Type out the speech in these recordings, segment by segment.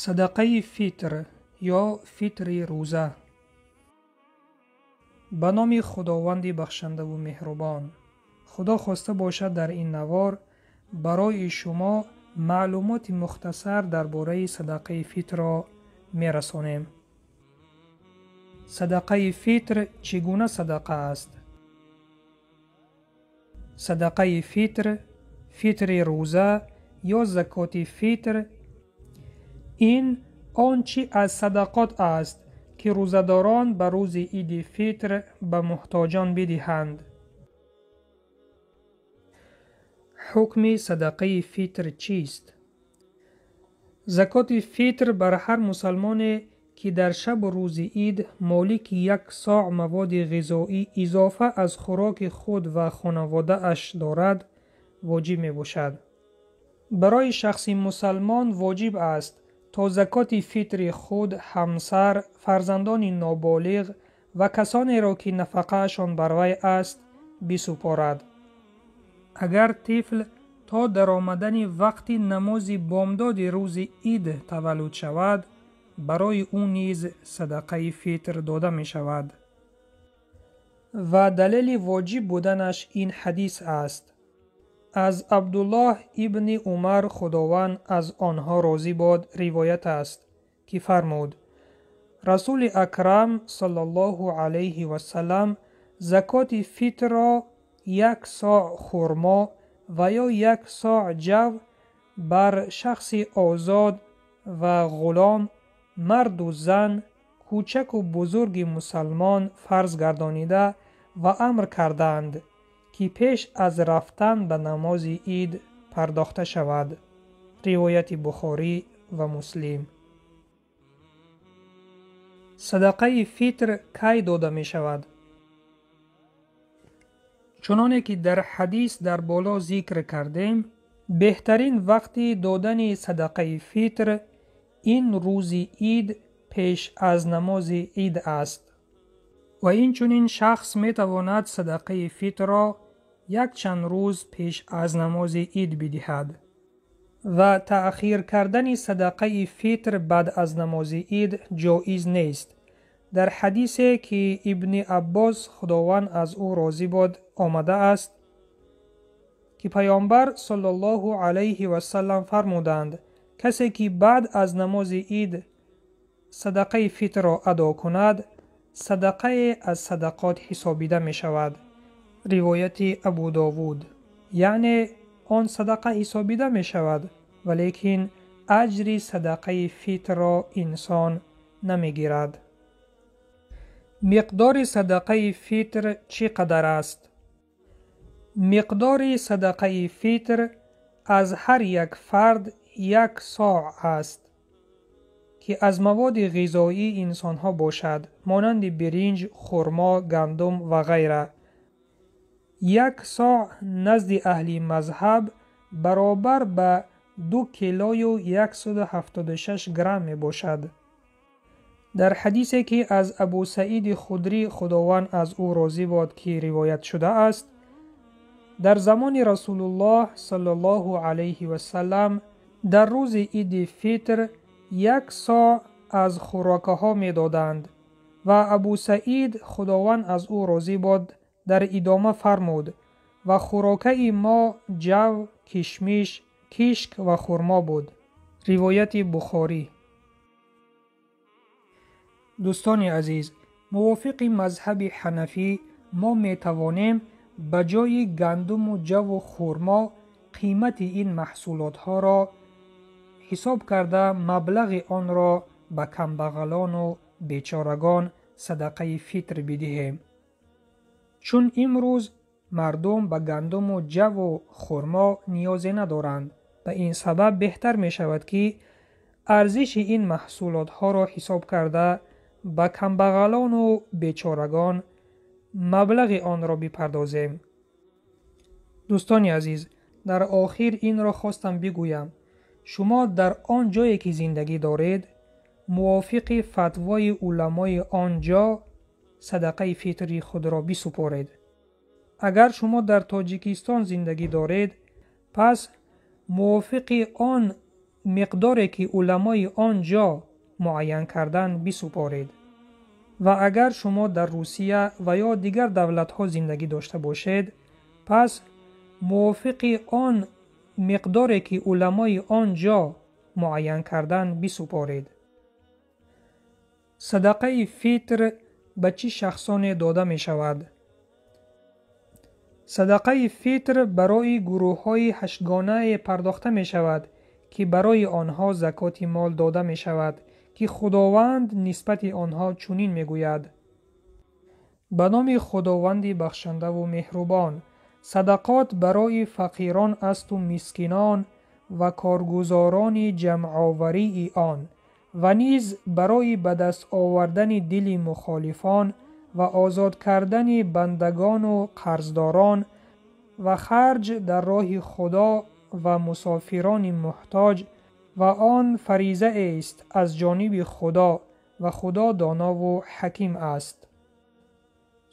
Садақаи фитр ё фитри рӯза. Ба номи Худованди бахшандаву меҳрубон. Худо хоста бошад, дар ин навор барои шумо маълумоти мухтасар дар бораи садақаи фитрро мерасонем. Садақаи фитр чӣ гуна садақа аст? Садақаи фитр, фитри рӯза ё закоти фитр ин он чӣ аз садақот аст, ки рӯзадорон ба рӯзи иди фитр ба муҳтоҷон бидиҳанд. Ҳукми садақаи фитр чист? Закоти фитр бар ҳар мусалмоне, ки дар шабу рӯзи ид молики як соъ маводи ғизоӣ изофа аз хӯроки худ ва хонаводааш дорад, воҷиб мебошад. Барои шахси мусалмон воҷиб аст, то закоти фитри худ, ҳамсар, фарзандони ноболиғ ва касонеро, ки нафақаашон бар вай аст, бисупорад. Агар тифл то даромадани вақти намози бомдоди рӯзи ид таваллуд шавад, барои ӯ низ садақаи фитр дода мешавад. Ва далели воҷиб буданаш ин ҳадис аст. Аз Абдуллоҳ ибни Умар, Худованд аз онҳо розӣ бод, ривоят аст, ки фармуд: Расули Акрам саллаллоҳу алайҳи васалам закоти фитрро як соъ хурмо ва ё як соъ ҷав бар шахси озод ва ғулом, марду зан, кӯчаку бузурги мусалмон фарз гардонида ва амр кардаанд, ки пеш аз рафтан ба намози ид пардохта шавад. Ривояти Бухорӣ ва Муслим. Садақаи фитр кай дода мешавад? Чуноне ки дар ҳадис дар боло зикр кардем, беҳтарин вақти додани садақаи фитр ин рӯзи ид пеш аз намози ид аст. Ва инчунин шахс метавонад садақаи фитрро якчанд рӯз пеш аз намози ид бидиҳад. Ва таъхир кардани садақаи фитр баъд аз намози ид ҷоиз нест. Дар ҳадисе, ки Ибни Аббос, Худованд аз ӯ розӣ бод, омада аст, ки Паёмбар саллаллоҳу алайҳи васаллам фармуданд: касе ки баъд аз намози ид садақаи фитрро адо кунад, садақае аз садақот ҳисобида мешавад. Ривояти Абу Довуд. Яъне он садақа ҳисобида мешавад, валекин аҷри садақаи фитрро инсон намегирад. Миқдори садақаи фитр чӣ қадар аст? Миқдори садақаи фитр аз ҳар як фард як соъ аст, ки аз маводи ғизоии инсонҳо бошад, монанди биринҷ, хурмо, гандум ва ғайра. Як соъ назди аҳли мазҳаб баробар ба 2 килою 176 грамм мебошад. Дар ҳадисе, ки аз Абу Саиди Худрӣ, Худованд аз ӯ розӣ бод, ки ривоят шудааст, дар замони Расулуллоҳ саллаллоҳу алайҳи васаллам дар рӯзи иди фитр як соъ аз хӯрокаҳо медоданд ва Абу Саид, Худованд аз ӯ розӣ бод, дар идома фармуд: ва хӯрокаи мо ҷав, кишмиш, кишк ва хурмо буд. Ривояти Бухорӣ. Дӯстони азиз, мувофиқи мазҳаби ҳанафӣ мо метавонем ба ҷои гандуму ҷаву хурмо қимати ин маҳсулотҳоро ҳисоб карда, маблағи онро ба камбағалону бечорагон садақаи фитр бидиҳем. Чун имрӯз мардум ба гандуму ҷаву хурмо ниёзе надоранд, ба ин сабаб беҳтар мешавад, ки арзиши ин маҳсулотҳоро ҳисоб карда, ба камбағалону бечорагон маблағи онро бипардозем. Дӯстони азиз, дар охир инро хостам бигӯям: шумо дар он ҷое ки зиндагӣ доред, мувофиқи фатвои уламои он ҷо садақаи фитри худро бисупоред. Агар шумо дар Тоҷикистон зиндагӣ доред, пас мувофиқи он миқдоре ки уламои он ҷо муайян карданд бисупоред. Ва агар шумо дар Русия ва ё дигар давлатҳо зиндагӣ дошта бошед, пас мувофиқи он миқдоре ки уламои он ҷо муайян карданд бисупоред. Садақаи фитр ба чӣ шахсоне дода мешавад? Садақаи фитр барои гурӯҳҳои ҳаштгонае пардохта мешавад, ки барои онҳо закоти мол дода мешавад, ки Худованд нисбати онҳо чунин мегӯяд: ба номи Худованди бахшандаву меҳрубон, садақот барои фақирон асту мискинон ва коргузорони ҷамъоварии он, ва низ барои ба даст овардани дили мухолифон ва озод кардани бандагону қарздорон ва харҷ дар роҳи Худо ва мусофирони муҳтоҷ, ва он фаризаест аз ҷониби Худо, ва Худо донову ҳаким аст.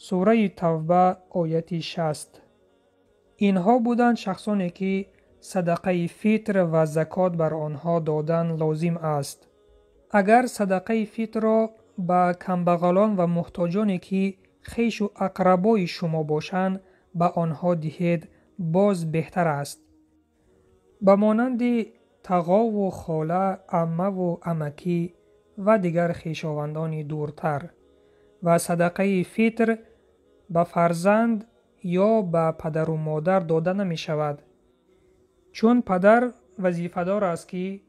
Сураи Тавба, ояти 60. Инҳо буданд шахсоне ки садақаи фитр ва закот бар онҳо додан лозим аст. Агар садақаи фитрро ба камбағалон ва муҳтоҷоне ки хешу ақрабои шумо бошанд ба онҳо диҳед, боз беҳтар аст. Ба монанди тағову хола, аммаву амакӣ ва дигар хешовандони дуртар. Ва садақаи фитр ба фарзанд ё ба падару модар дода намешавад, чун падар вазифадор аст ки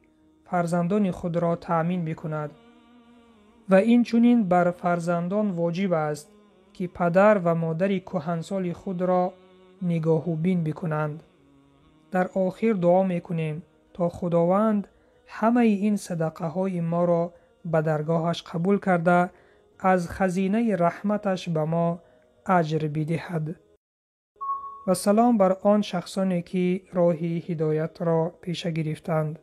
фарзандони худро таъмин бикунад, ва инчунин бар фарзандон воҷиб аст ки падар ва модари кӯҳансоли худро нигоҳубин бикунанд. Дар охир дуо мекунем то Худованд ҳамаи ин садақаҳои моро ба даргоҳаш қабул карда, аз хазинаи раҳматаш ба мо аҷр бидиҳад. Ва салом бар он шахсоне ки роҳи ҳидоятро пеша гирифтанд.